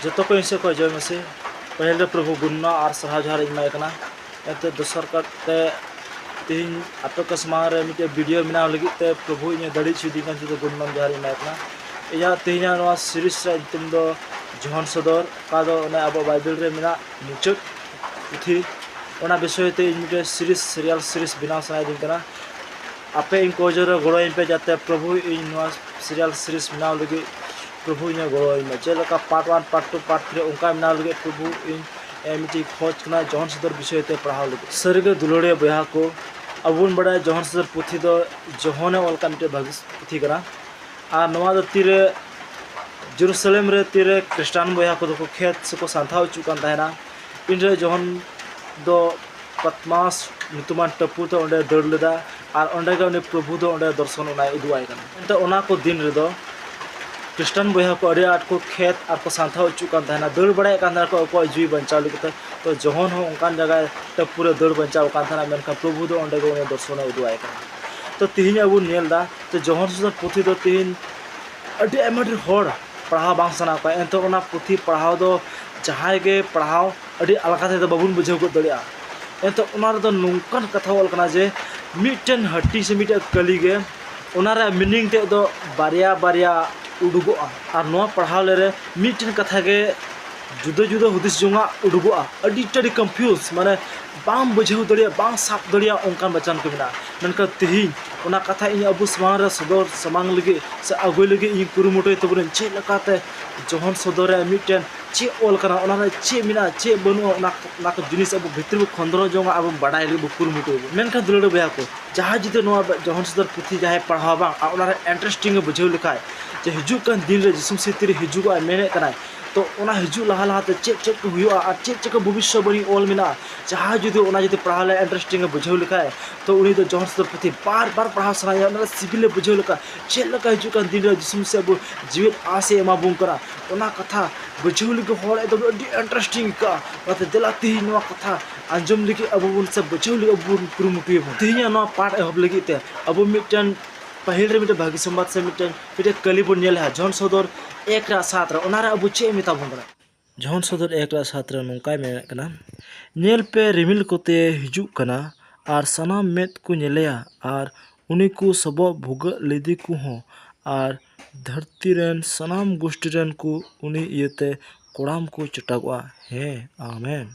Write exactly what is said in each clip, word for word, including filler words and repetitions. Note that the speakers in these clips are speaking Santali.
ᱡᱚᱛᱚ ᱠᱚ ᱤᱧ ᱥᱮᱫ ᱠᱷᱚᱱ ᱡᱚᱭ ᱢᱟᱹᱥᱤ᱾ ᱯᱟᱹᱦᱤᱞ ᱨᱮ ᱯᱨᱚᱵᱷᱩ ᱜᱩᱱᱢᱟᱱ ᱟᱨ ᱥᱟᱨᱦᱟᱣ ᱡᱚᱦᱟᱨ ᱤᱧ ᱮᱢᱟᱭ ᱠᱟᱱᱟ᱾ ᱮᱱᱛᱮ ᱫᱚᱥᱟᱨ ᱠᱟᱨᱛᱮ ᱛᱮᱦᱮᱧ ᱟᱯᱮ ᱠᱚ ᱥᱟᱢᱟᱝ ᱨᱮ ᱢᱤᱫᱴᱮᱡ ᱵᱷᱤᱰᱤᱭᱳ ᱵᱮᱱᱟᱣ ᱞᱟᱹᱜᱤᱫ ᱛᱮ ᱯᱨᱚᱵᱷᱩ ᱤᱧᱮ ᱫᱟᱲᱮ ᱦᱚᱪᱚᱭᱫᱤᱧ ᱠᱟᱱ ᱛᱮ ᱜᱩᱱᱢᱟᱱ ᱡᱚᱦᱟᱨ ᱤᱧ ᱮᱢᱟᱭ ᱠᱟᱱᱟ᱾ ᱤᱧᱟᱹᱜ ᱛᱮᱦᱮᱧᱟᱜ ᱱᱚᱣᱟ ᱥᱤᱨᱤᱡᱽ ᱨᱮᱭᱟᱜ ᱧᱩᱛᱩᱢ ᱫᱚ ᱡᱚᱦᱚᱱ ᱥᱚᱫᱚᱨ, ᱚᱠᱟ ᱫᱚ ᱚᱱᱮ ᱟᱵᱚ ᱵᱟᱭᱵᱮᱞ ᱨᱮ ᱢᱮᱱᱟᱜ ᱢᱩᱪᱟᱹᱫ ᱯᱩᱛᱷᱤ, ᱚᱱᱟ ᱵᱤᱥᱚᱭ ᱛᱮ ᱤᱧ ᱢᱤᱫᱴᱮᱡ ᱥᱤᱨᱤᱡᱽ, ᱥᱤᱨᱤᱭᱟᱞ ᱥᱤᱨᱤᱡᱽ ᱵᱮᱱᱟᱣ ᱥᱟᱱᱟᱭᱮᱫᱤᱧ ᱠᱟᱱᱟ᱾ ᱟᱯᱮ ᱤᱧ ᱠᱚ ᱡᱳᱨ ᱨᱮ ᱜᱚᱲᱚᱭᱟᱹᱧ ᱯᱮ, ᱡᱟᱛᱮ ᱯᱨᱚᱵᱷᱩ ᱤᱧ ᱱᱚᱣᱟ ᱥᱤᱨᱤᱭᱟᱞ ᱥᱤᱨᱤᱡᱽ ᱵᱮᱱᱟᱣ ᱞᱟᱹᱜᱤᱫ ᱯᱨᱚᱵᱷᱩ ᱤᱧᱮ ᱜᱚᱲᱚ ᱟᱹᱧ ᱢᱟ᱾ ᱪᱮᱫ ᱞᱮᱠᱟ part one, part two, part three ᱚᱱᱠᱟ ᱵᱮᱱᱟᱣ ᱞᱟᱹᱜᱤᱫ ᱯᱨᱚᱵᱷᱩ ᱤᱧ, ᱮ, ᱢᱤᱫᱴᱤᱡ ᱠᱷᱚᱡᱽ ᱠᱟᱱᱟ ᱡᱚᱦᱚᱱ ᱥᱚᱫᱚᱨ ᱵᱤᱥᱚᱭ ᱛᱮ ᱯᱟᱲᱦᱟᱣ ᱞᱟᱹᱜᱤᱫ᱾ ᱥᱟᱹᱨᱤᱜᱮ ᱫᱩᱞᱟᱹᱲᱤᱭᱟᱹ ᱵᱚᱭᱦᱟ ᱠᱚ, ᱟᱵᱚ ᱵᱚᱱ ᱵᱟᱲᱟᱭᱟ ᱡᱚᱦᱚᱱ ᱥᱚᱫᱚᱨ ᱯᱩᱛᱷᱤ ᱫᱚ ᱡᱚᱦᱚᱱᱮ ᱚᱞ ᱠᱟᱜ ᱢᱤᱫᱴᱮᱡ ᱵᱷᱟᱹᱜᱤ ᱯᱩᱛᱷᱤ ᱠᱟᱱᱟ᱾ ᱟᱨ ᱱᱚᱣᱟ ᱫᱚ ᱛᱤᱨᱮ ᱡᱮᱨᱩᱥᱟᱞᱮᱢ ᱨᱮ ᱛᱤᱨᱮ ᱠᱷᱨᱤᱥᱴᱟᱱ ᱵᱚᱭᱦᱟ ᱠᱚᱫᱚ ᱠᱚ ᱠᱷᱮᱛ ᱥᱮᱠᱚ ᱥᱟᱱᱛᱷᱟᱣ ᱦᱚᱪᱚᱜ ᱠᱟᱱ ᱛᱟᱦᱮᱱᱟ, ᱤᱱᱨᱮ ᱡᱚᱦᱚᱱ ᱫᱚ ᱯᱟᱛᱢᱟᱥ ᱧᱩᱛᱩᱢᱟᱱ ᱴᱟᱹᱯᱩ ᱛᱮ ᱚᱸᱰᱮ ᱫᱟᱹᱲ ᱞᱮᱫᱟ᱾ ᱟᱨ ᱚᱸᱰᱮ ᱜᱮ ᱩᱱᱤ ᱯᱨᱚᱵᱷᱩ ᱫᱚ ᱚᱸᱰᱮ ᱫᱚᱨᱥᱚᱱ ᱚᱱᱟᱭ ᱩᱫᱩᱜ ᱟᱭ ᱠᱟᱱᱟ᱾ ᱮᱱᱛᱮ ᱚᱱᱟ ᱠᱚ ᱫᱤᱱ ᱨᱮᱫᱚ ᱠᱷᱨᱤᱥᱴᱟᱱ ᱵᱚᱭᱦᱟ ᱠᱚ ᱟᱹᱰᱤ ᱟᱸᱴ ᱠᱚ ᱠᱷᱮᱛ ᱟᱨ ᱠᱚ ᱥᱟᱱᱛᱷᱟᱣ ᱦᱚᱪᱚᱜ ᱠᱟᱱ ᱛᱟᱦᱮᱱᱟ, ᱫᱟᱹᱲ ᱵᱟᱲᱟᱭᱮᱫ ᱠᱟᱱ ᱛᱟᱦᱮᱱᱟ ᱠᱚ ᱟᱠᱚᱣᱟᱜ ᱡᱤᱣᱤ ᱵᱟᱧᱪᱟᱣ ᱞᱟᱹᱜᱤᱫ ᱛᱮ᱾ ᱛᱚ ᱡᱚᱦᱚᱱ ᱦᱚᱸ ᱚᱱᱠᱟᱱ ᱡᱟᱭᱜᱟ ᱴᱟᱹᱯᱩ ᱨᱮ ᱫᱟᱹᱲ ᱵᱟᱧᱪᱟᱣ ᱠᱟᱱ ᱛᱟᱦᱮᱱᱟ, ᱢᱮᱱᱠᱷᱟᱱ ᱯᱨᱚᱵᱷᱩ ᱫᱚ ᱚᱸᱰᱮ ᱜᱮ ᱩᱱᱤ ᱫᱚᱨᱥᱚᱱᱮ ᱩᱫᱩᱜ ᱟᱭ ᱠᱟᱱᱟ᱾ ᱛᱚ ᱛᱮᱦᱮᱧ ᱟᱵᱚ ᱧᱮᱞ ᱮᱫᱟ, ᱛᱚ ᱡᱚᱦᱚᱱ ᱥᱚᱫᱚᱨ ᱯᱩᱛᱷᱤ ᱫᱚ ᱛᱮᱦᱮᱧ ᱟᱹᱰᱤ ᱟᱭᱢᱟ ᱰᱷᱮᱨ ᱦᱚᱲ ᱯᱟᱲᱦᱟᱣ ᱵᱟᱝ ᱥᱟᱱᱟ ᱠᱚᱣᱟ᱾ ᱮᱱᱛᱮ ᱚᱱᱟ ᱯᱩᱛᱷᱤ ᱯᱟᱲᱦᱟᱣ ᱫᱚ ᱡᱟᱦᱟᱸᱭ ᱜᱮ ᱯᱟᱲᱦᱟᱣ ᱟᱹᱰᱤ ᱟᱞᱜᱟ ᱛᱮᱫᱚ ᱵᱟᱵᱚᱱ ᱵᱩᱡᱷᱟᱹᱣ ᱜᱚᱫ ᱫᱟᱲᱮᱭᱟᱜᱼᱟ᱾ ᱮᱱᱛᱮ ᱚᱱᱟ ᱨᱮᱫᱚ ᱱᱚᱝᱠᱟᱱ ᱠᱟᱛᱷᱟ ᱚᱞ ᱠᱟᱱᱟ ᱡᱮ ᱢᱤᱫᱴᱮᱱ ᱦᱟᱹᱴᱤᱧ ᱥᱮ ᱢᱤᱫᱴᱮᱱ ᱠᱟᱹᱞᱤ ᱜᱮ, ᱚᱱᱟ ᱨᱮᱭᱟᱜ ᱢᱤᱱᱤᱝ ᱛᱮᱫ ᱫᱚ ᱵᱟᱨᱭᱟ ᱵᱟᱨᱭᱟ ᱩᱰᱩᱠᱚᱜᱼᱟ᱾ ᱟᱨ ᱱᱚᱣᱟ ᱯᱟᱲᱦᱟᱣ ᱞᱮᱨᱮ ᱢᱤᱫᱴᱮᱱ ᱠᱟᱛᱷᱟ ᱜᱮ ᱡᱩᱫᱟᱹ ᱡᱩᱫᱟᱹ ᱦᱩᱫᱤᱥ ᱡᱚᱝᱟᱜ ᱩᱰᱩᱠᱚᱜᱼᱟ᱾ ᱟᱹᱰᱤ ᱟᱹᱰᱤ ᱠᱚᱱᱯᱷᱤᱭᱩᱡᱽ, ᱢᱟᱱᱮ ᱵᱟᱢ ᱵᱩᱡᱷᱟᱹᱣ ᱫᱟᱲᱮᱭᱟᱜᱼᱟ, ᱵᱟᱝ ᱥᱟᱵ ᱫᱟᱲᱮᱭᱟᱜᱼᱟ, ᱚᱱᱠᱟᱱ ᱵᱟᱪᱟᱱ ᱠᱚ ᱢᱮᱱᱟᱜᱼᱟ᱾ ᱢᱮᱱᱠᱷᱟᱱ ᱛᱮᱦᱮᱧ ᱚᱱᱟ ᱠᱟᱛᱷᱟ ᱤᱧ ᱟᱵᱚ ᱥᱟᱢᱟᱝ ᱨᱮ ᱥᱚᱫᱚᱨ ᱥᱟᱢᱟᱝ ᱞᱟᱹᱜᱤᱫ ᱥᱮ ᱟᱹᱜᱩᱭ ᱞᱟᱹᱜᱤᱫ ᱤᱧ ᱠᱩᱨᱩᱢᱩᱴᱩᱭ ᱛᱟᱵᱚᱱᱟᱹᱧ᱾ ᱪᱮᱫ ᱞᱮᱠᱟᱛᱮ ᱡᱚᱦᱚᱱ ᱥᱚᱫᱚᱨ ᱨᱮ ᱢᱤᱫᱴᱮᱱ ᱪᱮᱫ ᱚᱞ ᱠᱟᱱᱟ, ᱚᱱᱟ ᱨᱮ ᱪᱮᱫ ᱢᱮᱱᱟᱜᱼᱟ, ᱪᱮᱫ ᱵᱟᱹᱱᱩᱜᱼᱟ, ᱚᱱᱟ, ᱚᱱᱟ ᱠᱚ ᱡᱤᱱᱤᱥ ᱟᱵᱚ ᱵᱷᱤᱛᱨᱤ ᱵᱚ ᱠᱷᱚᱸᱫᱽᱨᱚᱸ ᱡᱚᱝᱟ, ᱟᱵᱚ ᱵᱟᱰᱟᱭ ᱞᱟᱹᱜᱤᱫ ᱵᱚ ᱠᱩᱨᱩᱢᱩᱴᱩᱭᱟ ᱵᱚ᱾ ᱢᱮᱱᱠᱷᱟᱱ ᱫᱩᱞᱟᱹᱲᱤᱭᱟᱹ ᱵᱚᱭᱦᱟ ᱠᱚ, ᱡᱟᱦᱟᱸᱭ ᱡᱩᱫᱤ ᱱᱚᱣᱟ ᱡᱚᱦᱚᱱ ᱥᱚᱫᱚᱨ ᱯᱩᱛᱷᱤ ᱡᱟᱦᱟᱸᱭ ᱯᱟᱲᱦᱟᱣ ᱵᱟᱝ ᱟᱨ ᱚᱱᱟ ᱨᱮ ᱤᱱᱴᱟᱨᱮᱥᱴᱤᱝ ᱮ ᱵᱩᱡᱷᱟᱹᱣ ᱞᱮᱠᱷᱟᱡ, ᱡᱮ ᱦᱤᱡᱩᱜ ᱠᱟᱱ ᱫᱤᱱ ᱨᱮ ᱡᱤᱥᱩ ᱢᱤᱥᱤ ᱛᱤᱨᱮ ᱦᱤᱡᱩᱜᱚᱜᱼᱟᱭ ᱢᱮᱱᱮᱫ ᱠᱟᱱᱟᱭ, ᱛᱚ ᱚᱱᱟ ᱦᱤᱡᱩᱜ ᱞᱟᱦᱟ ᱞᱟᱦᱟᱛᱮ ᱪᱮᱫ ᱪᱮᱫ ᱠᱚ ᱦᱩᱭᱩᱜᱼᱟ ᱟᱨ ᱪᱮᱫ ᱪᱮᱫ ᱠᱚ ᱵᱷᱚᱵᱤᱥᱥᱚᱵᱟᱱᱤ ᱚᱞ ᱢᱮᱱᱟᱜᱼᱟ, ᱡᱟᱦᱟᱸᱭ ᱡᱩᱫᱤ ᱚᱱᱟ ᱡᱩᱫᱤ ᱯᱟᱲᱦᱟᱣ ᱞᱮ ᱤᱱᱴᱟᱨᱮᱥᱴᱤᱝ ᱮ ᱵᱩᱡᱷᱟᱹᱣ ᱞᱮᱠᱷᱟᱡ, ᱛᱚ ᱩᱱᱤ ᱫᱚ ᱡᱚᱦᱚᱱ ᱥᱚᱫᱚᱨ ᱯᱩᱛᱷᱤ ᱵᱟᱨ ᱵᱟᱨ ᱯᱟᱲᱦᱟᱣ ᱥᱟᱱᱟᱭᱮᱭᱟ, ᱚᱱᱟ ᱨᱮ ᱥᱤᱵᱤᱞᱮ ᱵᱩᱡᱷᱟᱹᱣ ᱞᱮᱠᱷᱟᱡ, ᱪᱮᱫ ᱞᱮᱠᱟ ᱦᱤᱡᱩᱜ ᱠᱟᱱ ᱫᱤᱱ ᱨᱮ ᱡᱤᱥᱩ ᱢᱤᱥᱤ ᱟᱵᱚ ᱡᱤᱣᱮᱫ ᱟᱸᱥ ᱮ ᱮᱢᱟ ᱵᱚᱱ ᱠᱟᱱᱟ, ᱚᱱᱟ ᱠᱟᱛᱷᱟ ᱵᱩᱡᱷᱟᱹᱣ ᱞᱟᱹᱜᱤᱫ ᱦᱚᱲ ᱮᱠᱫᱚᱢ ᱟᱹᱰᱤ ᱤᱱᱴᱟᱨᱮᱥᱴᱤᱝ ᱟᱹᱭᱠᱟᱹᱜᱼᱟ᱾ ᱚᱱᱟᱛᱮ ᱫᱮᱞᱟ ᱛᱮᱦᱮᱧ ᱱᱚᱣᱟ ᱠᱟᱛᱷᱟ ᱟᱸᱡᱚᱢ ᱞᱟᱹᱜᱤᱫ ᱟᱵᱚ ᱵᱚᱱ ᱥᱮ ᱵᱩᱡᱷᱟᱹᱣ ᱞᱟᱹᱜᱤᱫ ᱟᱵᱚ ᱵᱚᱱ ᱠᱩᱨᱩᱢᱩᱴᱩᱭᱟᱵᱚᱱ᱾ ᱛᱮᱦᱮᱧᱟᱜ ᱱᱚᱣᱟ ᱯᱟᱴ ᱮᱦᱚᱵ ᱞᱟᱹᱜᱤᱫ ᱛᱮ ᱟᱵᱚ ᱢᱤᱫᱴᱮᱱ ᱯᱟᱹᱦᱤᱞ ᱨᱮ ᱢᱤᱫᱴᱮᱱ ᱵᱷᱟᱹᱜᱤ ᱥᱚᱢᱵᱟᱫ ᱥᱮ ᱢᱤᱫᱴᱮᱱ ᱢᱤᱫᱴᱮᱱ ᱠᱟᱹᱞᱤ ᱵᱚᱱ ᱧᱮᱞᱟ ᱡᱚᱦᱚᱱ ᱥᱚᱫᱚᱨ ᱮᱠ ᱨᱮ ᱥᱟᱛ ᱨᱮ, ᱚᱱᱟᱨᱮ ᱟᱵᱚ ᱪᱮᱫ ᱮ ᱢᱮᱛᱟ ᱵᱚᱱ ᱠᱟᱱᱟ? ᱡᱚᱦᱚᱱ ᱥᱚᱫᱚᱨ ᱮᱠ ᱨᱮ ᱥᱟᱛ ᱨᱮ ᱱᱚᱝᱠᱟᱭ ᱢᱮᱱᱮᱫ ᱠᱟᱱᱟ, ᱧᱮᱞ ᱯᱮ, ᱨᱤᱢᱤᱞ ᱠᱚᱛᱮ ᱦᱤᱡᱩᱜ ᱠᱟᱱᱟ, ᱟᱨ ᱥᱟᱱᱟᱢ ᱢᱮᱫ ᱠᱚ ᱧᱮᱞᱮᱭᱟ, ᱟᱨ ᱩᱱᱤ ᱠᱚ ᱥᱚᱵᱚᱜ ᱵᱷᱩᱜᱟᱹᱜ ᱞᱮᱫᱮ ᱠᱚ ᱦᱚᱸ, ᱟᱨ ᱫᱷᱟᱹᱨᱛᱤ ᱨᱮᱱ ᱥᱟᱱᱟᱢ ᱜᱩᱥᱴᱤ ᱨᱮᱱ ᱠᱚ ᱩᱱᱤ ᱤᱭᱟᱹᱛᱮ ᱠᱚᱲᱟᱢ ᱠᱚ ᱪᱚᱴᱟᱜᱚᱜᱼᱟ᱾ ᱦᱮᱸ, ᱟᱢᱮᱱ᱾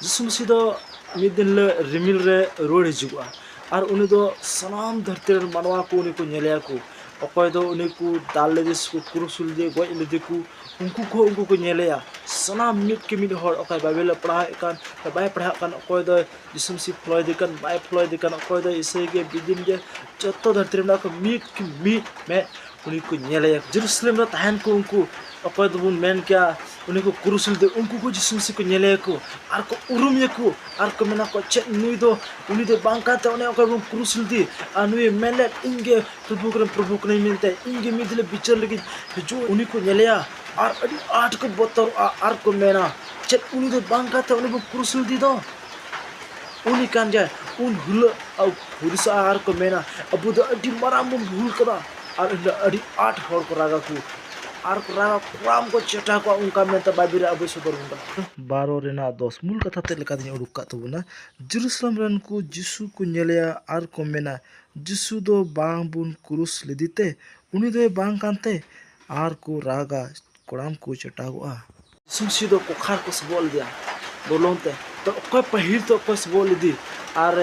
ᱡᱤᱥᱩ ᱢᱟᱹᱥᱤ ᱫᱚ ᱢᱤᱫ ᱫᱤᱱ ᱦᱤᱞᱳᱜ ᱨᱤᱢᱤᱞ ᱨᱮ ᱨᱩᱣᱟᱹᱲ ᱦᱤᱡᱩᱜᱚᱜᱼᱟ, ᱟᱨ ᱩᱱᱤ ᱫᱚ ᱥᱟᱱᱟᱢ ᱫᱷᱟᱹᱨᱛᱤ ᱨᱮᱱ ᱢᱟᱱᱣᱟ ᱠᱚ ᱩᱱᱤ ᱠᱚ ᱧᱮᱞᱮᱭᱟ ᱠᱚ᱾ ᱚᱠᱚᱭ ᱫᱚ ᱩᱱᱤ ᱠᱚ ᱫᱟᱞ ᱞᱮᱫᱮ ᱥᱮ ᱠᱚ ᱠᱨᱩᱥ ᱞᱮᱫᱮ, ᱜᱚᱡ ᱞᱮᱫᱮ ᱠᱚ, ᱩᱱᱠᱩ ᱠᱚᱦᱚᱸ ᱩᱱᱠᱩ ᱠᱚ ᱧᱮᱞᱮᱭᱟ᱾ ᱥᱟᱱᱟᱢ ᱢᱤᱫ ᱠᱮ ᱢᱤᱫ ᱦᱚᱲ, ᱚᱠᱚᱭ ᱵᱟᱭᱵᱮᱞ ᱮ ᱯᱟᱲᱦᱟᱣᱮᱫ ᱠᱟᱱ, ᱵᱟᱭ ᱯᱟᱲᱦᱟᱜ ᱠᱟᱱ, ᱚᱠᱚᱭ ᱫᱚ ᱡᱤᱥᱩ ᱢᱟᱹᱥᱤ ᱯᱷᱚᱞᱚᱭ ᱫᱮ ᱠᱟᱱ, ᱵᱟᱭ ᱯᱷᱚᱞᱚᱭ ᱫᱮ ᱠᱟᱱ, ᱚᱠᱚᱭ ᱫᱚ ᱤᱥᱟᱹᱭ ᱜᱮ, ᱵᱤᱫᱤᱱ ᱜᱮ, ᱡᱚᱛᱚ ᱫᱷᱟᱹᱨᱛᱤ ᱨᱮ ᱢᱮᱱᱟᱜ ᱠᱚ ᱢᱤᱫ ᱠᱮ ᱢᱤᱫ ᱢᱮᱫ ᱩᱱᱤ ᱠᱚ ᱧᱮᱞᱮᱭᱟ᱾ ᱡᱮᱨᱩᱥᱟᱞᱮᱢ ᱨᱮ ᱛᱟᱦᱮᱱ ᱠᱚ ᱩᱱᱠᱩ, ᱚᱠᱚᱭ ᱫᱚᱵᱚᱱ ᱢᱮᱱ ᱠᱮᱭᱟ ᱩᱱᱤ ᱠᱚ ᱠᱨᱩᱥ ᱞᱮᱫᱮ, ᱩᱱᱠᱩ ᱠᱚ ᱡᱤᱥᱩ ᱢᱟᱹᱥᱤ ᱠᱚ ᱧᱮᱞᱮᱭᱟ ᱠᱚ, ᱟᱨ ᱠᱚ ᱩᱨᱩᱢᱮᱭᱟ ᱠᱚ, ᱟᱨ ᱠᱚ ᱢᱮᱱᱟ ᱠᱚ, ᱪᱮᱫ ᱱᱩᱭ ᱫᱚ, ᱩᱱᱤ ᱫᱚ ᱵᱟᱝ ᱠᱟᱱᱛᱮ ᱚᱱᱮ ᱚᱠᱚᱭ ᱵᱚᱱ ᱠᱨᱩᱥ ᱞᱮᱫᱮ? ᱟᱨ ᱱᱩᱭ ᱢᱮᱱ ᱞᱮᱫ, ᱤᱧ ᱜᱮ ᱯᱨᱚᱵᱷᱩ ᱠᱟᱹᱱᱟᱹᱧ, ᱯᱨᱚᱵᱷᱩ ᱠᱟᱹᱱᱟᱹᱧ ᱢᱮᱱᱛᱮ, ᱤᱧ ᱜᱮ ᱢᱤᱫ ᱫᱤᱱ ᱦᱤᱞᱳᱜ ᱵᱤᱪᱟᱹᱨ ᱞᱟᱹᱜᱤᱫ ᱦᱤᱡᱩᱜ᱾ ᱩᱱᱤ ᱠᱚ ᱧᱮᱞᱮᱭᱟ ᱟᱨ ᱟᱹᱰᱤ ᱟᱸᱴ ᱠᱚ ᱵᱚᱛᱚᱨᱚᱜᱼᱟ, ᱟᱨ ᱠᱚ ᱢᱮᱱᱟ, ᱪᱮᱫ ᱩᱱᱤ ᱫᱚ ᱵᱟᱝ ᱠᱟᱱᱛᱮ ᱩᱱᱤ ᱵᱚᱱ ᱠᱨᱩᱥ ᱞᱮᱫᱮ ᱫᱚ? ᱩᱱᱤ ᱠᱟᱱ ᱜᱮᱭᱟᱭ᱾ ᱩᱱ ᱦᱤᱞᱳᱜ ᱟᱵᱚ ᱦᱩᱫᱤᱥᱚᱜᱼᱟ ᱟᱨ ᱠᱚ ᱢᱮᱱᱟ, ᱟᱵᱚ ᱫᱚ ᱟᱹᱰᱤ ᱢᱟᱨᱟᱝ ᱵᱚᱱ ᱵᱷᱩᱞ ᱠᱟᱫᱟ᱾ ᱟᱨ ᱩᱱ ᱦᱤᱞᱳᱜ ᱟᱹᱰᱤ ᱟᱸᱴ ᱦᱚᱲ ᱠᱚ ᱨᱟᱜᱟ ᱠᱚ, ᱟᱨ ᱠᱚ ᱨᱟᱜᱟ, ᱠᱚᱲᱟᱢ ᱠᱚ ᱪᱮᱴᱟ ᱠᱚᱣᱟ, ᱚᱱᱠᱟ ᱢᱮᱱᱛᱮ ᱵᱟᱭᱵᱮᱞ ᱨᱮ ᱟᱵᱚᱭ ᱥᱚᱫᱚᱨ ᱵᱚᱱ ᱠᱟᱱᱟ᱾ ᱵᱟᱨᱚ ᱨᱮᱱᱟᱜ ᱫᱚᱥ ᱢᱩᱞ ᱠᱟᱛᱷᱟ ᱛᱮᱫ ᱞᱮᱠᱟᱛᱤᱧ ᱩᱰᱩᱠ ᱠᱟᱜ ᱛᱟᱵᱚᱱᱟ᱾ ᱡᱮᱨᱩᱥᱟᱞᱮᱢ ᱨᱮᱱ ᱠᱚ ᱡᱤᱥᱩ ᱠᱚ ᱧᱮᱞᱮᱭᱟ ᱟᱨ ᱠᱚ ᱢᱮᱱᱟ, ᱡᱤᱥᱩ ᱫᱚ ᱵᱟᱝ ᱵᱚᱱ ᱠᱨᱩᱥ ᱞᱮᱫᱮ ᱛᱮ, ᱩᱱᱤ ᱫᱚᱭ ᱵᱟᱝ ᱠᱟᱱᱛᱮ? ᱟᱨ ᱠᱚ ᱨᱟᱜᱟ, ᱠᱚᱲᱟᱢ ᱠᱚ ᱪᱟᱴᱟᱜᱚᱜᱼᱟ᱾ ᱡᱤᱥᱩ ᱢᱟᱹᱥᱤ ᱫᱚ ᱠᱚᱠᱷᱟᱨ ᱠᱚ ᱥᱚᱵᱚᱜ ᱞᱮᱫᱮᱭᱟ, ᱰᱚᱞᱚᱝ ᱛᱮ᱾ ᱛᱚ ᱚᱠᱚᱭ ᱯᱟᱹᱦᱤᱞ ᱛᱮ ᱚᱠᱚᱭ ᱥᱚᱵᱚᱜ ᱞᱮᱫᱮ? ᱟᱨ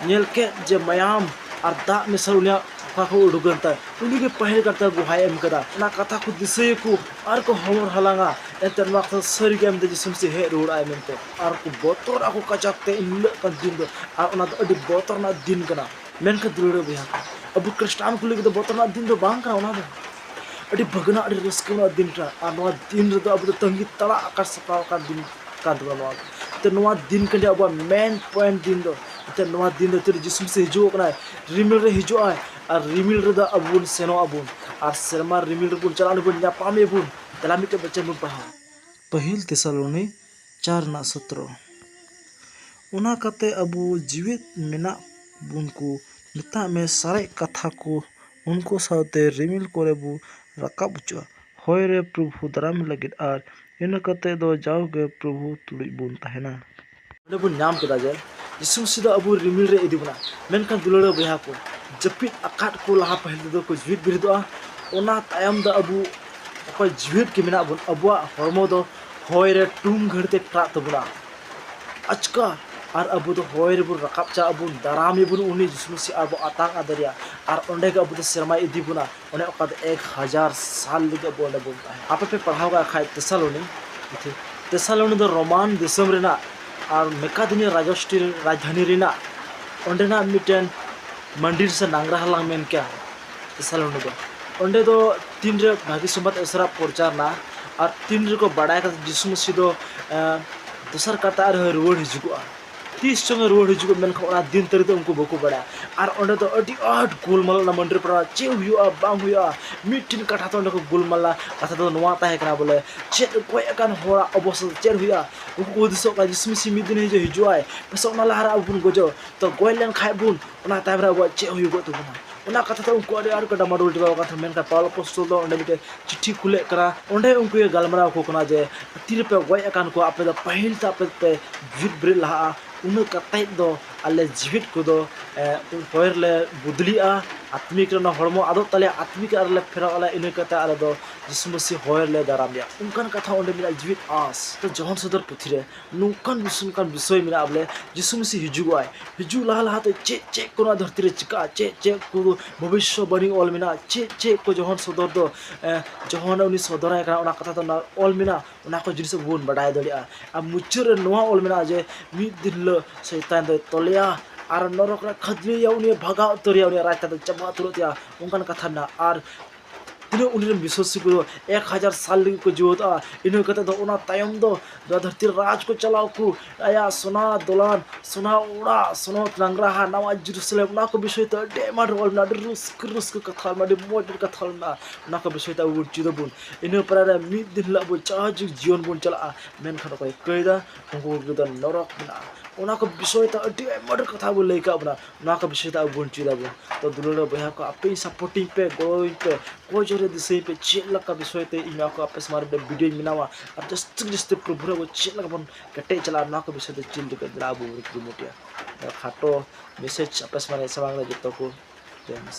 ᱧᱮᱞ ᱠᱮᱫ ᱡᱮ ᱢᱟᱭᱟᱢ ᱟᱨ ᱫᱟᱜ ᱢᱮᱥᱟ ᱩᱱᱤᱭᱟᱜ ᱚᱠᱟ ᱠᱷᱚᱱ ᱩᱰᱩᱠᱮᱱ ᱛᱟᱭ, ᱩᱱᱤᱜᱮ ᱯᱟᱹᱦᱤᱞ ᱠᱟᱛᱮ ᱜᱚᱦᱟᱭ ᱮᱢ ᱠᱟᱫᱟ᱾ ᱚᱱᱟ ᱠᱟᱛᱷᱟ ᱠᱚ ᱫᱤᱥᱟᱹᱭᱟᱠᱚ ᱟᱨ ᱠᱚ ᱦᱚᱢᱚᱨ ᱦᱟᱞᱟᱝᱟ᱾ ᱮᱱᱛᱮ ᱱᱚᱣᱟ ᱠᱟᱛᱷᱟ ᱥᱟᱹᱨᱤ ᱜᱮ ᱮᱢᱛᱮ ᱡᱤᱥᱩ ᱢᱟᱹᱥᱤ ᱦᱮᱡ ᱨᱩᱣᱟᱹᱲᱟᱭ ᱢᱮᱱᱛᱮ᱾ ᱟᱨ ᱠᱚ ᱵᱚᱛᱚᱨ ᱟᱠᱚ ᱠᱟᱡᱟᱠ ᱛᱮ ᱮᱱ ᱦᱤᱞᱳᱜ ᱠᱟᱱ ᱫᱤᱱ ᱫᱚ, ᱟᱨ ᱚᱱᱟ ᱫᱚ ᱟᱹᱰᱤ ᱵᱚᱛᱚᱨ ᱨᱮᱱᱟᱜ ᱫᱤᱱ ᱠᱟᱱᱟ᱾ ᱢᱮᱱᱠᱷᱟᱱ ᱫᱩᱞᱟᱹᱲ ᱵᱚᱭᱦᱟ ᱠᱚ, ᱟᱵᱚ ᱠᱷᱨᱤᱥᱴᱟᱱ ᱠᱚ ᱞᱟᱹᱜᱤᱫ ᱫᱚ ᱵᱚᱛᱚᱨ ᱨᱮᱱᱟᱜ ᱫᱤᱱ ᱫᱚ ᱵᱟᱝ ᱠᱟᱱᱟ᱾ ᱚᱱᱟ ᱫᱚ ᱟᱹᱰᱤ ᱵᱷᱟᱹᱜᱽᱱᱟ, ᱟᱹᱰᱤ ᱨᱟᱹᱥᱠᱟᱹ ᱨᱮᱱᱟᱜ ᱫᱤᱱ ᱠᱟᱱᱟ᱾ ᱟᱨ ᱱᱚᱣᱟ ᱫᱤᱱ ᱨᱮᱫᱚ ᱟᱵᱚ ᱫᱚ ᱛᱟᱺᱜᱤ ᱛᱟᱲᱟᱜ ᱟᱠᱟᱫ ᱥᱟᱯᱲᱟᱣ ᱟᱠᱟᱱ ᱫᱤᱱ ᱠᱟᱱ ᱛᱟᱵᱚᱱᱟ ᱱᱚᱣᱟ ᱫᱚ᱾ ᱛᱚ ᱱᱚᱣᱟ ᱫᱤᱱ ᱠᱟᱱ ᱜᱮᱭᱟ ᱟᱵᱚᱣᱟᱜ ᱢᱮᱱ ᱯᱚᱭᱮᱱᱴ ᱫᱤᱱ ᱫᱚ᱾ ᱮᱱᱛᱮ ᱱᱚᱣᱟ ᱫᱤᱱ ᱫᱚ ᱛᱤᱨᱮ ᱡᱤᱥᱩ ᱢᱟᱹᱥᱤ ᱦᱤᱡᱩᱜ ᱠᱟᱱᱟᱭ, ᱨᱤᱢᱤᱞ ᱨᱮ ᱦᱤᱡᱩᱜ ᱟᱭ, ᱟᱨ ᱨᱤᱢᱤᱞ ᱨᱮᱫᱚ ᱟᱵᱚ ᱵᱚᱱ ᱥᱮᱱᱚᱜ ᱟᱵᱚᱱ, ᱟᱨ ᱥᱮᱨᱢᱟ ᱨᱤᱢᱤᱞ ᱨᱮᱵᱚᱱ ᱪᱟᱞᱟᱜ, ᱚᱸᱰᱮ ᱵᱚᱱ ᱧᱟᱯᱟᱢ ᱟᱵᱚᱱ᱾ ᱫᱮᱞᱟ ᱢᱤᱫᱴᱮᱱ ᱵᱟᱪᱚᱱ ᱵᱚᱱ ᱯᱟᱲᱦᱟᱣᱟ᱾ ᱯᱟᱹᱦᱤᱞ ᱛᱮᱥᱟᱞᱳᱱᱤ ᱪᱟᱨ ᱨᱮᱱᱟᱜ ᱥᱚᱛᱨᱚ᱾ ᱚᱱᱟ ᱠᱟᱛᱮ ᱟᱵᱚ ᱡᱤᱣᱮᱫ ᱢᱮᱱᱟᱜ ᱵᱚᱱ ᱠᱚ ᱢᱮᱛᱟᱜ ᱢᱮ, ᱥᱟᱨᱮᱡ ᱠᱟᱛᱷᱟ ᱠᱚ ᱩᱱᱠᱩ ᱥᱟᱶᱛᱮ ᱨᱤᱢᱤᱞ ᱠᱚᱨᱮ ᱵᱚ ᱨᱟᱠᱟᱵ ᱦᱚᱪᱚᱜᱼᱟ᱾ ᱦᱚᱭ ᱨᱮ ᱯᱨᱚᱵᱷᱩ ᱫᱟᱨᱟᱢ ᱞᱟᱹᱜᱤᱫ, ᱟᱨ ᱤᱱᱟᱹ ᱠᱟᱛᱮ ᱫᱚ ᱡᱟᱣᱜᱮ ᱯᱨᱚᱵᱷᱩ ᱛᱩᱞᱩᱡ ᱵᱚᱱ ᱛᱟᱦᱮᱱᱟ᱾ ᱚᱸᱰᱮ ᱵᱚᱱ ᱧᱟᱢ ᱠᱮᱫᱟ ᱡᱮ ᱡᱤᱥᱩ ᱢᱟᱹᱥᱤ ᱫᱚ ᱟᱵᱚ ᱨᱤᱢᱤᱞ ᱨᱮ ᱤᱫᱤ ᱵᱚᱱᱟ, ᱢᱮᱱᱠᱷᱟᱱ ᱫᱩᱞᱟᱹᱲ ᱵᱚᱭᱦᱟ ᱠᱚ, ᱡᱟᱹᱯᱤᱫ ᱟᱠᱟᱫ ᱠᱚ ᱞᱟᱦᱟ ᱯᱟᱹᱦᱤᱞ ᱛᱮᱫᱚ ᱠᱚ ᱡᱤᱣᱮᱫ ᱵᱮᱨᱮᱫᱚᱜᱼᱟ᱾ ᱚᱱᱟ ᱛᱟᱭᱚᱢ ᱫᱚ ᱟᱵᱚ ᱚᱠᱚᱭ ᱡᱤᱣᱮᱫ ᱜᱮ ᱢᱮᱱᱟᱜ ᱵᱚᱱ, ᱟᱵᱚᱣᱟᱜ ᱦᱚᱲᱢᱚ ᱫᱚ ᱦᱚᱭ ᱨᱮ ᱴᱩᱢ ᱜᱷᱟᱹᱲ ᱛᱮ ᱠᱟᱴᱟᱜ ᱛᱟᱵᱚᱱᱟ ᱟᱪᱠᱟ, ᱟᱨ ᱟᱵᱚ ᱫᱚ ᱦᱚᱭ ᱨᱮᱵᱚᱱ ᱨᱟᱠᱟᱵ ᱪᱟᱜ ᱟᱵᱚᱱ, ᱫᱟᱨᱟᱢ ᱮᱵᱚᱱ ᱩᱱᱤ ᱡᱤᱥᱩ ᱢᱟᱹᱥᱤ, ᱟᱨ ᱵᱚ ᱟᱛᱟᱝ ᱟᱫᱮᱨᱮᱭᱟ, ᱟᱨ ᱚᱸᱰᱮ ᱜᱮ ᱟᱵᱚ ᱫᱚ ᱥᱮᱨᱢᱟᱭ ᱤᱫᱤ ᱵᱚᱱᱟ᱾ ᱚᱱᱮ ᱚᱠᱟ ᱫᱚ ᱮᱠ ᱦᱟᱡᱟᱨ ᱥᱟᱞ ᱞᱟᱹᱜᱤᱫ ᱟᱵᱚ ᱚᱸᱰᱮ ᱵᱚᱱ ᱛᱟᱦᱮᱸ᱾ ᱟᱯᱮ ᱯᱮ ᱯᱟᱲᱦᱟᱣ ᱠᱟᱜ ᱠᱷᱟᱡ ᱛᱮᱥᱟᱞᱳᱱᱤ ᱯᱩᱛᱷᱤ, ᱛᱮᱥᱟᱞᱳᱱᱤ ᱫᱚ ᱨᱳᱢᱟᱱ ᱫᱤᱥᱚᱢ ᱨᱮᱱᱟᱜ ᱟᱨ ᱢᱮᱠᱟᱫᱤᱱᱤᱭᱟ ᱨᱟᱡᱚᱥᱴᱨᱤ ᱨᱟᱡᱽᱫᱷᱟᱱᱤ ᱨᱮᱱᱟᱜ ᱚᱸᱰᱮᱱᱟᱜ ᱢᱤᱫᱴᱮᱱ ᱢᱟᱱᱰᱤᱨ ᱥᱮ ᱱᱟᱝᱜᱽᱨᱟᱦᱟ ᱞᱟᱝ ᱢᱮᱱ ᱠᱮᱭᱟ᱾ ᱛᱮᱥᱟᱞᱳᱱᱤ ᱫᱚ, ᱚᱸᱰᱮ ᱫᱚ ᱛᱤᱱᱨᱮ ᱵᱷᱟᱹᱜᱤ ᱥᱚᱢᱵᱟᱫ ᱮᱥᱮᱨᱟ ᱯᱨᱚᱪᱟᱨ ᱱᱟ, ᱟᱨ ᱛᱤᱱ ᱨᱮᱠᱚ ᱵᱟᱲᱟᱭ ᱠᱟᱫᱟ ᱡᱤᱥᱩ ᱢᱟᱹᱥᱤ ᱫᱚ ᱮᱸ, ᱫᱚᱥᱟᱨ ᱠᱟᱨᱛᱮ ᱟᱨᱦᱚᱸ ᱨᱩᱣᱟᱹᱲ ᱦᱤᱡᱩᱜᱚᱜᱼᱟ, ᱛᱤᱥ ᱪᱚᱝ ᱮ ᱨᱩᱣᱟᱹᱲ ᱦᱤᱡᱩᱜᱚᱜ, ᱢᱮᱱᱠᱷᱟᱱ ᱚᱱᱟ ᱫᱤᱱ ᱛᱟᱹᱨᱤᱠᱷ ᱫᱚ ᱩᱱᱠᱩ ᱵᱟᱠᱚ ᱵᱟᱲᱟᱭᱟ᱾ ᱟᱨ ᱚᱸᱰᱮ ᱫᱚ ᱟᱹᱰᱤ ᱟᱸᱴ ᱜᱳᱞᱢᱟᱞ, ᱚᱱᱟ ᱢᱟᱹᱱᱰᱤᱨ ᱯᱟᱲᱟ ᱪᱮᱫ ᱦᱩᱭᱩᱜᱼᱟ ᱵᱟᱝ ᱦᱩᱭᱩᱜᱼᱟ, ᱢᱤᱫᱴᱮᱱ ᱠᱟᱛᱷᱟ ᱫᱚ ᱚᱸᱰᱮ ᱠᱚ ᱜᱳᱞᱢᱟᱞᱟ᱾ ᱠᱟᱛᱷᱟ ᱫᱚ ᱱᱚᱣᱟ ᱛᱟᱦᱮᱸ ᱠᱟᱱᱟ ᱵᱚᱞᱮ, ᱪᱮᱫ ᱜᱚᱡ ᱟᱠᱟᱱ ᱦᱚᱲᱟᱜ ᱚᱵᱚᱥᱛᱟ ᱪᱮᱫ ᱦᱩᱭᱩᱜᱼᱟ? ᱩᱱᱠᱩ ᱠᱚ ᱦᱩᱫᱤᱥᱚᱜ ᱠᱟᱱᱟ ᱡᱤᱥᱩ ᱢᱟᱹᱥᱤ ᱢᱤᱫ ᱫᱤᱱ ᱦᱤᱡᱩᱜ, ᱦᱤᱡᱩᱜᱼᱟᱭ, ᱯᱟᱥᱮᱡ ᱚᱱᱟ ᱞᱟᱦᱟ ᱨᱮ ᱟᱵᱚ ᱵᱚᱱ ᱜᱚᱡᱚᱜ, ᱛᱚ ᱜᱚᱡ ᱞᱮᱱ ᱠᱷᱟᱡ ᱵᱚᱱ, ᱚᱱᱟ ᱛᱟᱭᱚᱢ ᱨᱮ ᱟᱵᱚᱣᱟᱜ ᱪᱮᱫ ᱦᱩᱭᱩᱜᱚᱜ ᱛᱟᱵᱚᱱᱟ? ᱚᱱᱟ ᱠᱟᱛᱷᱟ ᱫᱚ ᱩᱱᱠᱩ ᱟᱹᱰᱤ ᱟᱸᱴ ᱠᱚ ᱰᱟᱢᱟᱰᱳᱞ ᱪᱟᱵᱟᱣ ᱟᱠᱟᱱ ᱛᱟᱦᱮᱸᱱᱟ᱾ ᱢᱮᱱᱠᱷᱟᱱ ᱯᱟᱣᱞᱚ ᱟᱯᱚᱥᱛᱚᱞ ᱫᱚ ᱚᱸᱰᱮ ᱢᱤᱫᱴᱮᱱ ᱪᱤᱴᱷᱤ ᱠᱩᱞᱮᱫ ᱠᱟᱱᱟ, ᱚᱸᱰᱮ ᱩᱱᱠᱩᱭ ᱜᱟᱞᱢᱟᱨᱟᱣ ᱟᱠᱚ ᱠᱟᱱᱟ ᱡᱮ, ᱛᱤ ᱨᱮᱯᱮ ᱜᱚᱡ ᱟᱠᱟᱱ ᱠᱚᱣᱟ, ᱟᱯᱮ ᱫᱚ ᱯᱟᱹᱦᱤᱞ ᱛᱮ ᱟᱯᱮ ᱯᱮ ᱡᱤᱣᱮᱫ ᱵᱮᱨᱮᱫ ᱞᱟᱦᱟᱜᱼᱟ, ᱩᱱᱟᱹᱜ ᱠᱟᱛᱮᱡ ᱫᱚ ᱟᱞᱮ ᱡᱤᱣᱮᱫ ᱠᱚᱫᱚ, ᱮ, ᱦᱚᱭ ᱨᱮᱞᱮ ᱵᱚᱫᱞᱤᱜᱼᱟ, ᱟᱛᱢᱤᱠ ᱨᱮ ᱚᱱᱟ ᱦᱚᱲᱢᱚ ᱟᱫᱚᱜ ᱛᱟᱞᱮᱭᱟ, ᱟᱛᱢᱤᱠ ᱨᱮ ᱟᱞᱮ ᱯᱷᱮᱨᱟᱣ ᱟᱞᱮ, ᱤᱱᱟᱹ ᱠᱟᱛᱮ ᱟᱞᱮ ᱫᱚ ᱡᱤᱥᱩ ᱢᱟᱹᱥᱤ ᱦᱚᱭ ᱨᱮᱞᱮ ᱫᱟᱨᱟᱢ ᱢᱮᱭᱟ᱾ ᱚᱱᱠᱟᱱ ᱠᱟᱛᱷᱟ ᱚᱸᱰᱮ ᱢᱮᱱᱟᱜᱼᱟ, ᱡᱤᱣᱮᱫ ᱟᱸᱥ᱾ ᱛᱚ ᱡᱚᱦᱚᱱ ᱥᱚᱫᱚᱨ ᱯᱩᱛᱷᱤ ᱨᱮ ᱱᱚᱝᱠᱟᱱ ᱵᱤᱥ-, ᱱᱚᱝᱠᱟᱱ ᱵᱤᱥᱚᱭ ᱢᱮᱱᱟᱜᱼᱟ ᱵᱚᱞᱮ, ᱡᱤᱥᱩ ᱢᱟᱹᱥᱤ ᱦᱤᱡᱩᱜᱚᱜᱼᱟᱭ, ᱦᱤᱡᱩᱜ ᱞᱟᱦᱟ ᱞᱟᱦᱟᱛᱮ ᱪᱮᱫ ᱪᱮᱫ ᱠᱚ ᱱᱚᱣᱟ ᱫᱷᱟᱹᱨᱛᱤ ᱨᱮ ᱪᱤᱠᱟᱹᱜᱼᱟ, ᱪᱮᱫ ᱪᱮᱫ ᱠᱚ ᱵᱷᱚᱵᱤᱥᱥᱚᱵᱟᱱᱤ ᱚᱞ ᱢᱮᱱᱟᱜᱼᱟ, ᱪᱮᱫ ᱪᱮᱫ ᱠᱚ ᱡᱚᱦᱚᱱ ᱥᱚᱫᱚᱨ ᱫᱚ, ᱮ, ᱡᱚᱦᱚᱱ ᱩᱱᱤ ᱥᱚᱫᱚᱨᱟᱭ ᱠᱟᱱᱟ, ᱚᱱᱟ ᱠᱟᱛᱷᱟ ᱫᱚ ᱚᱱᱟ ᱚᱞ ᱢᱮᱱᱟᱜᱼᱟ, ᱚᱱᱟ ᱠᱚ ᱡᱤᱱᱤᱥ ᱟᱵᱚ ᱵᱚᱱ ᱵᱟᱰᱟᱭ ᱫᱟᱲᱮᱭᱟᱜᱼᱟ᱾ ᱟᱨ ᱢᱩᱪᱟᱹᱫ ᱨᱮ ᱱᱚᱣᱟ ᱚᱞ ᱢᱮᱱᱟᱜᱼᱟ ᱡᱮ ᱢᱤᱫ ᱫᱤᱱ ᱦᱤᱞᱳᱜ ᱥᱚᱭᱛᱟᱱ ᱫᱚᱭ ᱛᱚᱞᱮᱭᱟ ᱟᱨ ᱱᱚᱨᱚᱠ ᱨᱮ ᱠᱷᱟᱫᱽᱞᱮᱭᱟ, ᱩᱱᱤ ᱵᱷᱟᱜᱟᱣ ᱩᱛᱟᱹᱨᱮᱭᱟ, ᱩᱱᱤᱭᱟᱜ ᱨᱟᱡᱽ ᱫᱚ ᱪᱟᱵᱟ ᱩᱛᱟᱹᱨᱚᱜ ᱛᱟᱭᱟ᱾ ᱚᱱᱠᱟᱱ ᱠᱟᱛᱷᱟ ᱢᱮᱱᱟᱜᱼᱟ᱾ ᱟᱨ ᱛᱤᱱᱟᱹᱜ ᱩᱱᱤ ᱨᱮᱱ ᱵᱤᱥᱣᱟᱥᱤ ᱠᱚᱫᱚ ᱮᱠ ᱦᱟᱡᱟᱨ ᱥᱟᱞ ᱞᱟᱹᱜᱤᱫ ᱠᱚ ᱡᱤᱣᱮᱫᱚᱜᱼᱟ᱾ ᱤᱱᱟᱹ ᱠᱟᱛᱮ ᱫᱚ ᱚᱱᱟ ᱛᱟᱭᱚᱢ ᱫᱚ ᱱᱚᱣᱟ ᱫᱷᱟᱹᱨᱛᱤ ᱨᱮ ᱨᱟᱡᱽ ᱠᱚ ᱪᱟᱞᱟᱣ ᱠᱚ, ᱟᱭᱟᱜ ᱥᱚᱱᱟ ᱫᱚᱞᱟᱱ, ᱥᱚᱱᱟ ᱚᱲᱟᱜ, ᱥᱚᱱᱚᱛ ᱱᱟᱝᱨᱟᱦᱟ, ᱱᱟᱣᱟ ᱡᱮᱨᱩᱥᱟᱞᱮᱢ, ᱚᱱᱟ ᱠᱚ ᱵᱤᱥᱚᱭ ᱛᱮ ᱟᱹᱰᱤ ᱟᱭᱢᱟ ᱰᱷᱮᱨ ᱚᱞ ᱢᱮᱱᱟᱜᱼᱟ, ᱟᱹᱰᱤ ᱨᱟᱹᱥᱠᱟᱹ ᱨᱟᱹᱥᱠᱟᱹ ᱠᱟᱛᱷᱟ ᱚᱞ ᱢᱮᱱᱟᱜᱼᱟ, ᱟᱹᱰᱤ ᱢᱚᱡᱽ ᱰᱷᱮᱨ ᱠᱟᱛᱷᱟ ᱚᱞ ᱢᱮᱱᱟᱜᱼᱟ᱾ ᱚᱱᱟ ᱠᱚ ᱵᱤᱥᱚᱭ ᱛᱮ ᱟᱵᱚ ᱵᱚᱱ ᱪᱮᱫ ᱟᱵᱚᱱ᱾ ᱤᱱᱟᱹ ᱯᱚᱨᱮ ᱨᱮ ᱢᱤᱫ ᱫᱤᱱ ᱦᱤᱞᱳᱜ ᱟᱵᱚ ᱡᱟᱦᱟᱸ ᱡᱩᱜᱽ ᱡᱤᱭᱚᱱ ᱵᱚᱱ ᱪᱟᱞᱟᱜᱼᱟ, ᱢᱮᱱᱠᱷᱟᱱ ᱚᱠᱚᱭ ᱠᱟᱹᱭᱫᱟ, ᱩᱱᱠᱩ ᱠᱚᱜᱮ ᱫᱚ ᱱᱚᱨᱚᱠ ᱢᱮᱱᱟᱜᱼᱟ᱾ ᱚᱱᱟ ᱠᱚ ᱵᱤᱥᱚᱭ ᱛᱮ ᱟᱹᱰᱤ ᱟᱭᱢᱟ ᱰᱷᱮᱨ ᱠᱟᱛᱷᱟ ᱵᱚᱱ ᱞᱟᱹᱭ ᱠᱟᱜ ᱵᱚᱱᱟ, ᱚᱱᱟ ᱠᱚ ᱵᱤᱥᱚᱭ ᱛᱮ ᱟᱵᱚ ᱵᱚᱱ ᱪᱮᱫ ᱟᱵᱚᱱ᱾ ᱛᱚ ᱫᱩᱞᱟᱹᱲ ᱵᱚᱭᱦᱟ ᱠᱚ, ᱟᱯᱮ supporting ᱯᱮ, ᱜᱚᱲᱚᱧ ᱯᱮ, ᱚᱠᱚᱭ ᱡᱳᱨᱮ ᱫᱤᱥᱟᱹᱭ ᱯᱮ, ᱪᱮᱫ ᱞᱮᱠᱟ ᱵᱤᱥᱚᱭ ᱛᱮ ᱤᱧ ᱱᱚᱣᱟ ᱠᱚ ᱟᱯᱮ ᱥᱟᱢᱟᱝ ᱨᱮ ᱵᱷᱤᱰᱤᱭᱳᱧ ᱵᱮᱱᱟᱣᱟ, ᱟᱨ ᱡᱟᱹᱥᱛᱤ ᱡᱟᱹᱥᱛᱤ ᱯᱨᱚᱵᱷᱩ ᱨᱮ ᱟᱵᱚ ᱪᱮᱫ ᱞᱮᱠᱟ ᱵᱚᱱ ᱠᱮᱴᱮᱡ ᱪᱟᱞᱟᱜᱼᱟ, ᱱᱚᱣᱟ ᱠᱚ ᱵᱤᱥᱚᱭ ᱛᱮ ᱪᱮᱫ ᱞᱮᱠᱟ ᱫᱟᱲᱟ ᱟᱵᱚ ᱵᱚᱱ ᱠᱩᱨᱩᱢᱩᱴᱩᱭᱟ᱾ ᱠᱷᱟᱴᱚ ᱢᱮᱥᱮᱡᱽ ᱟᱯᱮ ᱥᱟᱢᱟᱝ ᱨᱮ, ᱥᱟᱢᱟᱝ ᱨᱮ ᱡᱚᱛᱚ ᱠᱚ ᱡᱚᱦᱟᱨ᱾